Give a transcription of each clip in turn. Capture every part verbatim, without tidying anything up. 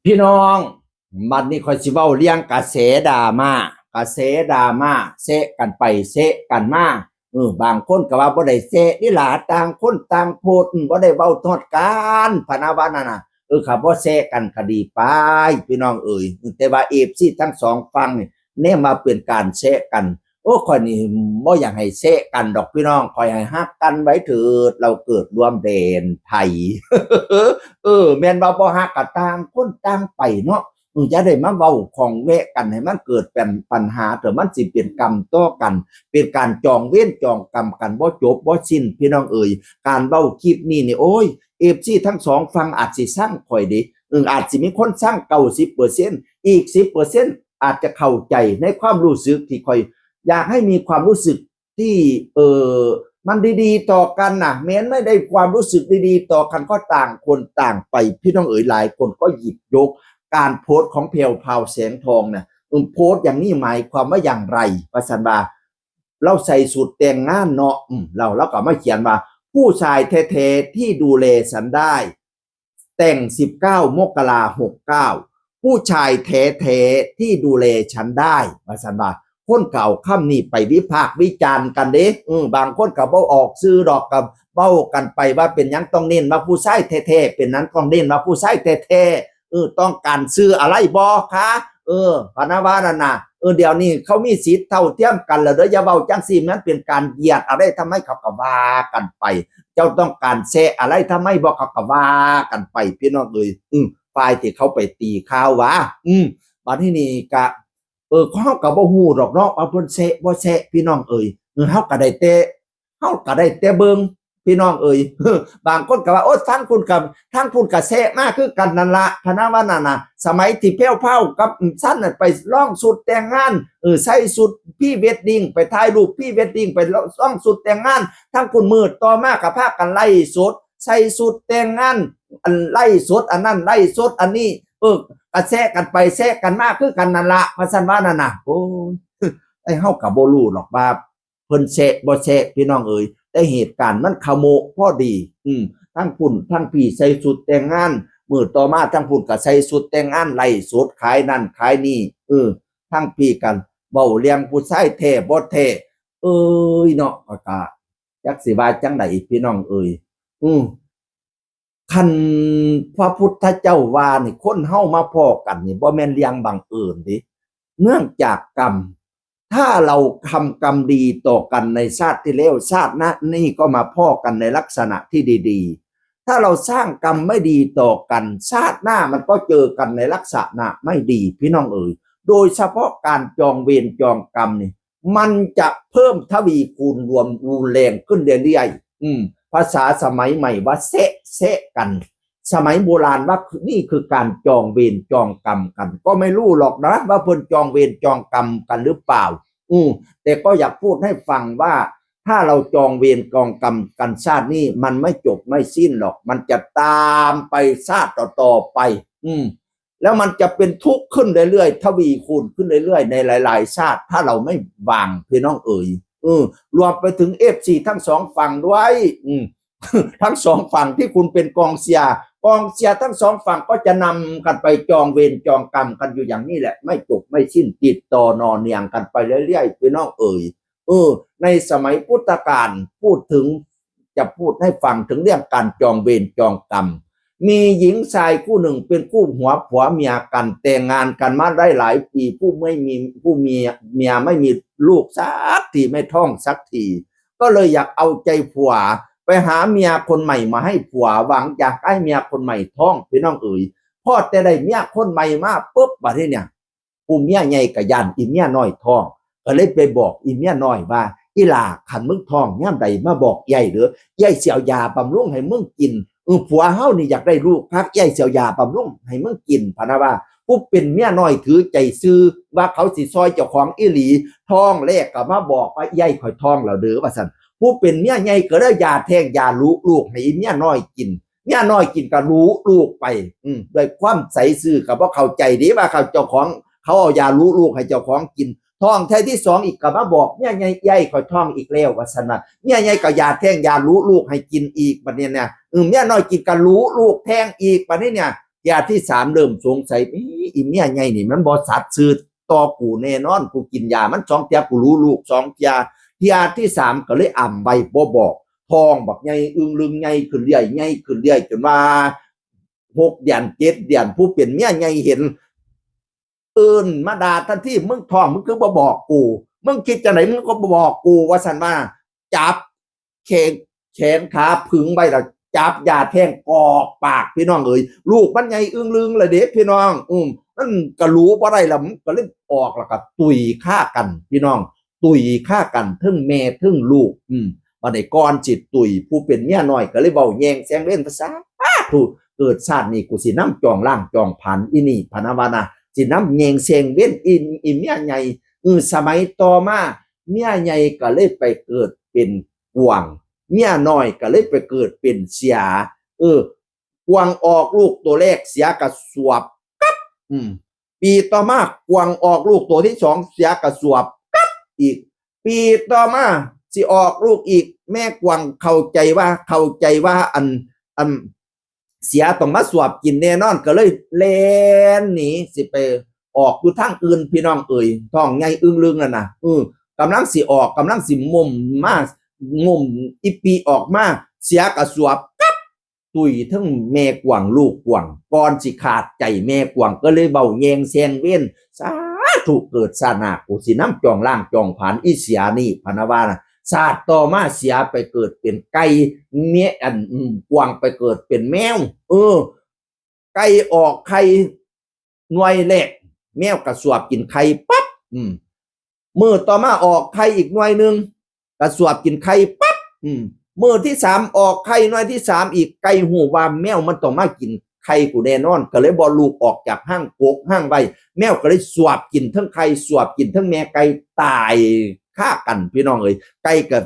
พี่น้อง บัดนี้ข้อยสิเว้าเรื่องกระแสดราม่า กระแสดราม่า แซะกันไปแซะกันมา เออ บางคนก็ว่าบ่ได้แซะนี่ล่ะ ต่างคนต่างโพสต์ อืม บ่ได้เว้าทอดกัน พะนะว่านั่นน่ะ เออ คันบ่แซะกันก็ดีไป พี่น้องเอ๋ย แต่ว่า เอฟซี ทั้งสองฝั่งนี่ แนมว่าเป็นการแซะกัน โอ้ ข้อยนี่บ่อยากให้แซะกันดอกพี่น้อง ข้อยให้ฮักกันไว้เถิด เราเกิดร่วมแดนไทย เออ แม่นว่าบ่ฮักก็ต่างคนต่างไปเนาะ อืม อย่าได้มาเว้าของแวะกันให้มันเกิดเป็นปัญหา เดี๋ยวมันสิเป็นกรรมต่อกัน เป็นการจองเวรจองกรรมกันบ่จบบ่สิ้น พี่น้องเอ๋ย การเว้าคลิปนี้นี่ โอ้ย เอฟซี ทั้งสองฝั่งอาจสิซังข้อยเด้ อืม อาจสิมีคนซัง เก้าสิบเปอร์เซ็นต์ อีก สิบเปอร์เซ็นต์ อาจจะเข้าใจในความรู้สึกที่ข้อยอยากให้มีความรู้สึกที่ เออ มันดีๆต่อกันน่ะ แม้นไม่ได้ความรู้สึกดีๆต่อกันก็ต่างคนต่างไป พี่น้องเอ๋ย หลายคนก็หยิบยกการโพสต์ของแพรวพราว แสงทองน่ะ อืม โพสต์อย่างนี้หมายความว่าอย่างไร ว่าซั่นว่า เราใส่ชุดแต่งงานเนาะ อืม เรา เราก็มาเขียนว่า ผู้ชายแท้ๆที่ดูแลฉันได้ แต่ง สิบเก้า มกรา หกเก้า ผู้ชายแท้ๆที่ดูแลฉันได้ ว่าซั่นว่า คนก็เอาคำนี้ไปวิพากษ์วิจารณ์กันเด้ อืม บางคนก็บ่ออกชื่อดอก ก็เว้ากันไปว่าเป็นหยังต้องเน้นว่าผู้ชายแท้ๆ เป็นนั้นต้องเน้นว่าผู้ชายแท้ๆ เออ ต้องการชื่ออะไรบ่คะ เออ พะนะว่านั่นน่ะ เออ เดี๋ยวนี้เขามีสิทธิ์เท่าเทียมกันแล้วเด้อ อย่าเว้าจังซี่ มันเป็นการเหยียดอะไร ทำไมเขาก็ว่ากันไป เจ้าต้องการแซะอะไร ทำไมบ่ เขาก็ว่ากันไป พี่น้องเอ๋ย อืม ฝ่ายที่เขาไปตีข่าวว่า อืม บัดนี้นี่กะ เออ เขาก็บ่ฮู้ดอกเนาะว่าเพิ่นแซะบ่แซะ พี่น้องเอ๋ย เออ เฮาก็ได้แต่ เฮาก็ได้แต่เบิ่ง พี่น้องเอ๋ย บางคนก็ว่า โอ๊ย ทางพุ้นก็ ทางพุ้นก็แซะมาคือกันนั่นละ พะนะว่านั่นน่ะ สมัยที่แพรวพราวกับซันน่ะไปลองชุดแต่งงาน เออ ใส่ชุดพรีเวดดิ้ง ไปถ่ายรูปพรีเวดดิ้ง ไปลองชุดแต่งงาน ทางพุ้นมื้อต่อมาก็พากันไลฟ์สด ใส่ชุดแต่งงาน อันไลฟ์สดอันนั้น ไลฟ์สดอันนี้ เออ ก็แซะกันไปแซะกันมาคือกันนั่นละ ว่าซั่นว่านั่นน่ะ โอ้ย ไอ้เฮาก็บ่รู้หรอกว่า เพิ่นแซะบ่แซะ พี่น้องเอ๋ย แต่เหตุการณ์มันขโมะพอดี อืม ทั้งพุ้นทั้งพี้ใส่ชุดแต่งงาน มื้อต่อมาทั้งพุ้นก็ใส่ชุดแต่งงาน ไลฟ์สดขายนั่นขายนี่ เออ ทั้งพี้กัน เว้าเรื่องผู้ชายแท้บ่แท้ เอ้ยเนาะ ก็ จักสิว่าจั่งใด พี่น้องเอ๋ย อืม คันพระพุทธเจ้าว่านี่ คนเฮามาพ้อกันนี่ บ่แม่นเรื่องบังเอิญเด้ เนื่องจากกรรม ถ้าเราทำกรรมดีต่อกันในชาติที่แล้ว ชาติหน้านี่ก็มาพ้อกันในลักษณะที่ดีๆ ถ้าเราสร้างกรรมไม่ดีต่อกัน ชาติหน้ามันก็เจอกันในลักษณะไม่ดี พี่น้องเอ๋ย โดยเฉพาะการจองเวรจองกรรมนี่ มันจะเพิ่มทวีคูณรวมรุนแรงขึ้นเรื่อยๆ อืม ภาษาสมัยใหม่ว่าแซะแซะกัน สมัยโบราณว่านี่คือการจองเวรจองกรรมกัน ก็ไม่รู้หรอกนะว่าเพิ่นจองเวรจองกรรมกันหรือเปล่า อืม แต่ก็อยากพูดให้ฟังว่า ถ้าเราจองเวรจองกรรมกันชาตินี้ มันไม่จบไม่สิ้นหรอก มันจะตามไปชาติต่อๆไป อืม แล้วมันจะเป็นทุกข์ขึ้นเรื่อยๆ ทวีคูณขึ้นเรื่อยๆ ในหลายๆชาติ ถ้าเราไม่วาง พี่น้องเอ๋ย เออ รวมไปถึง เอฟซี ทั้งสองฝั่งด้วย อืม ทั้งสองฝั่งที่คุณเป็นกองเชียร์ กองเชียร์ทั้งสองฝั่งก็จะนำกันไปจองเวรจองกรรมกันอยู่อย่างนี้แหละ ไม่จบไม่สิ้น ติดต่อนอเนียงกันไปเรื่อยๆ พี่น้องเอ๋ย เออ ในสมัยพุทธกาล พูดถึง จะพูดให้ฟังถึงเรื่องการจองเวรจองกรรม มีหญิงชายคู่หนึ่งเป็นคู่หัวผัวเมียกัน แต่งงานกันมาได้หลายปี ผู้ไม่มี ผู้มีเมียไม่มีลูกสักที ไม่ท้องสักที ก็เลยอยากเอาใจผัว ไปหาเมียคนใหม่มาให้ผัว หวังอยากให้เมียคนใหม่ท้อง พี่น้องเอ๋ย พอแต่ได้เมียคนใหม่มาปุ๊บ บัดนี้เนี่ย ผู้เมียใหญ่ก็ย้านอีเมียน้อยท้อง ก็เลยไปบอกอีเมียน้อยว่า อีหล่า คันมึงท้องยามใดมาบอกใหญ่เด้อ ใหญ่สิเอายาบำรุงให้มึงกิน เออ ผัวเฮานี่อยากได้ลูกคัก ใหญ่สิเอายาบำรุงให้มึงกิน พะนะว่า ผู้เป็นเมียน้อยถือใจซื่อว่าเขาสิซอยเจ้าของอีหลี ท้องแรกก็มาบอกว่า ใหญ่ ข่อยท้องแล้วเด้อ ว่าซั่น ผู้เป็นเมียใหญ่ก็เลยยาแท้งยาลุลูกให้อีเมียน้อยกิน เมียน้อยกินก็ลุลูกไป อืม ด้วยความใสซื่อ ก็บ่เข้าใจเด้ว่าเขาเจ้าของ เขาเอายาลุลูกให้เจ้าของกิน ท้องเทื่อที่สองอีกก็มาบอกเมียใหญ่ ใหญ่ ข่อยท้องอีกแล้ว ว่าซั่นว่า เมียใหญ่ก็ยาแท้งยาลุลูกให้กินอีก บัดนี้เนี่ย เออ เมียน้อยกินก็ลุลูกแท้งอีก บัดนี้เนี่ย เทื่อที่สามเริ่มสงสัย เอ๊ะ อีเมียใหญ่นี่มันบ่สัตย์ซื่อต่อกูแน่นอน กูกินยามันสองเทื่อ กูรู้ลูกสองเทื่อ เทื่อที่สามก็เลยอำไว้บ่บอก ท้องบักใหญ่อึ่งลึงใหญ่ขึ้นเรื่อย ใหญ่ขึ้นเรื่อย จนว่าหกเดือนเจ็ดเดือน ผู้เป็นเมียใหญ่เห็น เอิ้นมาด่าทันที มึงท้องมึงคือบ่บอกกู มึงคิดจังได๋มึงก็บ่บอกกู ว่าซั่นว่า จับแขน แขนขาผึ่งไว้แล้วจับยาแทงกอกปาก พี่น้องเอ๋ย ลูกมันใหญ่อึ่งลึงแล้วเด้พี่น้อง อืม มันก็รู้บ่ได้แล้ว มันก็เลยออกแล้วก็ตุยคากัน พี่น้อง ตุยคากัน เทิงแม่เทิงลูก อืม บัดนี้ก่อนสิตุย ผู้เป็นเมียน้อยก็เลยเว้าแยงแซงเว้นภาษา อ้า ถูก เกิดชาตินี้กูสินำจองล้างจองผลาญอีนี่ พะนะว่านะ สินำแยงแซงเว้นอี อีเมียใหญ่ เออ สมัยต่อมา เมียใหญ่ก็เลยไปเกิดเป็นกวาง เมียน้อยก็เลยไปเกิดเป็นเสือ เออ กวางออกลูกตัวแรก เสือก็สวบกั๊บ อืม ปีต่อมากวางออกลูกตัวที่สอง เสือก็สวบกั๊บอีก ปีต่อมาสิออกลูกอีก แม่กวางเข้าใจว่า เข้าใจว่าอัน อัน เสือต้องมาสวบกินแน่นอน ก็เลยแล่นหนีสิไปออกอยู่ทางอื่น พี่น้องเอ๋ย ท้องใหญ่อึ่งลึงนั่นน่ะ เออ กำลังสิออก กำลังสิมุมมา มุมอีปีออกมา เสือก็สวบกั๊บ ตุยเทิงแม่กวางลูกกวาง ก่อนสิขาดใจแม่กวางก็เลยเว้าแยงแซงเว้น สาธุ เกิดชาติหน้ากูสินำจองล้างจองผลาญอีเสือนี่ พะนะว่านะ ชาติต่อมาเสือไปเกิดเป็นไก่ เมีย อัน อืม กวางไปเกิดเป็นแมว เออ ไก่ออกไข่หน่วยแรก แมวก็สวบกินไข่ปั๊บ อืม มื้อต่อมาออกไข่อีกหน่วยหนึ่ง ก็สวบกินไข่ปั๊บ อืม มื้อที่สามออกไข่หน่วยที่สามอีก ไก่ฮู้ว่าแมวมันต้องมากินไข่กูแน่นอน ก็เลยบ่ลุกออกจากห้างกกห้างไว้ แมวก็เลยสวบกินเทิงไข่ สวบกินเทิงแม่ไก่ ตายคากัน พี่น้องเอ๋ย ไก่ก็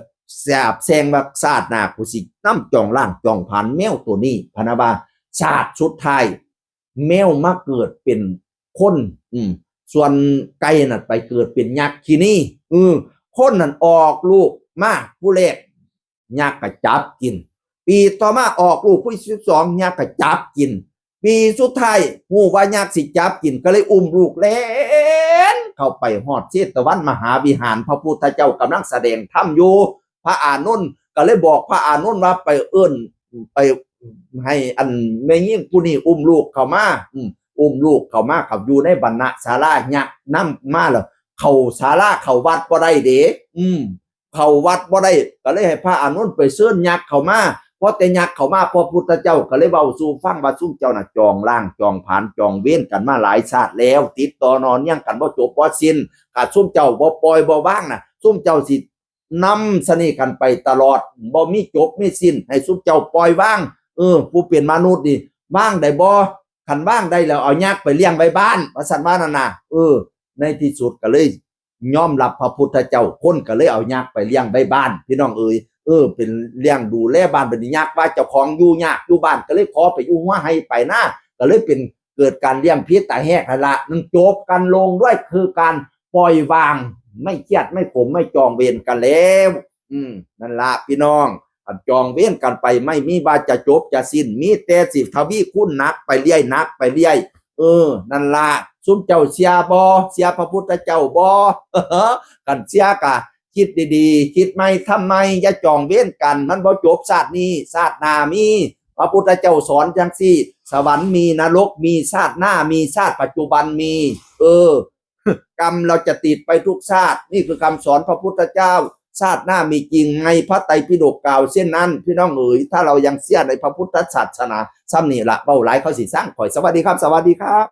สาบแช่งว่าชาติหน้ากูสินำจองล้างจองผลาญแมวตัวนี้ พะนะว่า ชาติสุดท้าย แมวมาเกิดเป็นคน อืม ส่วนไก่น่ะไปเกิดเป็นยักษ์ขี้หนี อืม คนนั่นออกลูกมาผู้แรก ยักษ์ก็จับกิน ปีต่อมาออกลูกผู้ที่สอง ยักษ์ก็จับกิน ปีสุดท้ายฮู้ว่ายักษ์สิจับกิน ก็เลยอุ้มลูกแล่นเข้าไปฮอดเชตวันมหาวิหาร พระพุทธเจ้ากำลังแสดงธรรมอยู่ พระอานนท์ก็เลยบอกพระอานนท์ว่า ไปเอิ้น ไปให้อันแม่ญิงผู้นี้อุ้มลูกเข้ามา อืม อุ้มลูกเข้ามา เข้าอยู่ในบรรณศาลา ยักษ์นำมาแล้ว เข้าศาลาเข้าวัดบ่ได้เด้ อืม เข้าวัดบ่ได้ ก็เลยให้พระอานนท์ไปเชิญยักษ์เข้ามา พอแต่ยักษ์เข้ามา พระพุทธเจ้าก็เลยเว้าสู่ฟังว่า ซุมเจ้าน่ะจองล้างจองผลาญจองเวรกันมาหลายชาติแล้ว ติดต่อนอนเนียงกันบ่จบบ่สิ้น ถ้าซุมเจ้าบ่ปล่อยบ่วางน่ะ ซุมเจ้าสินำเสน่ห์กันไปตลอด บ่มีจบมีสิ้น ให้ซุมเจ้าปล่อยวาง เออ ผู้เป็นมนุษย์นี่ วางได้บ่ คันวางได้แล้วเอายักษ์ไปเลี้ยงไว้บ้าน ว่าซั่นว่านั่นน่ะ เออ ในที่สุดก็เลย ยอมรับพระพุทธเจ้า คนก็เลยเอายักษ์ไปเลี้ยงไว้บ้าน พี่น้องเอ๋ย เออ เป็นเลี้ยงดูแลบ้าน บัดนี้ยักษ์ว่าเจ้าของอยู่ยากอยู่บ้าน ก็เลยขอไปอยู่หัวไฮ่ไปนา ก็เลยเป็นเกิดการเลี้ยงผีตาแหกหั่นละ นั่นจบกันลงด้วยคือการปล่อยวาง ไม่เครียดไม่ขมไม่จองเวรกันแล้ว อืม นั่นละพี่น้อง คันจองเวรกันไปไม่มีว่าจะจบจะสิ้น มีแต่สิทวีคูณหนักไปเรื่อย หนักไปเรื่อย เออ นั่นละ ซุมเจ้าเชื่อบ่ เชื่อพระพุทธเจ้าบ่ คันเชื่อกะคิดดีๆ คิดใหม่ทำใหม่ อย่าจองเวรกัน มันบ่จบชาตินี้ ชาติหน้ามี พระพุทธเจ้าสอนจังซี่ สวรรค์มี นรกมี ชาติหน้ามี ชาติปัจจุบันมี เออ กรรมเราจะติดไปทุกชาติ นี่คือคำสอนพระพุทธเจ้า ชาติหน้ามีจริง ในพระไตรปิฎกกล่าวเช่นนั้น พี่น้องเอ๋ย ถ้าเรายังเชื่อในพระพุทธศาสนา ซ้ำนี่ละ เว้าหลายเขาสิซังข้อย สวัสดีครับ สวัสดีครับ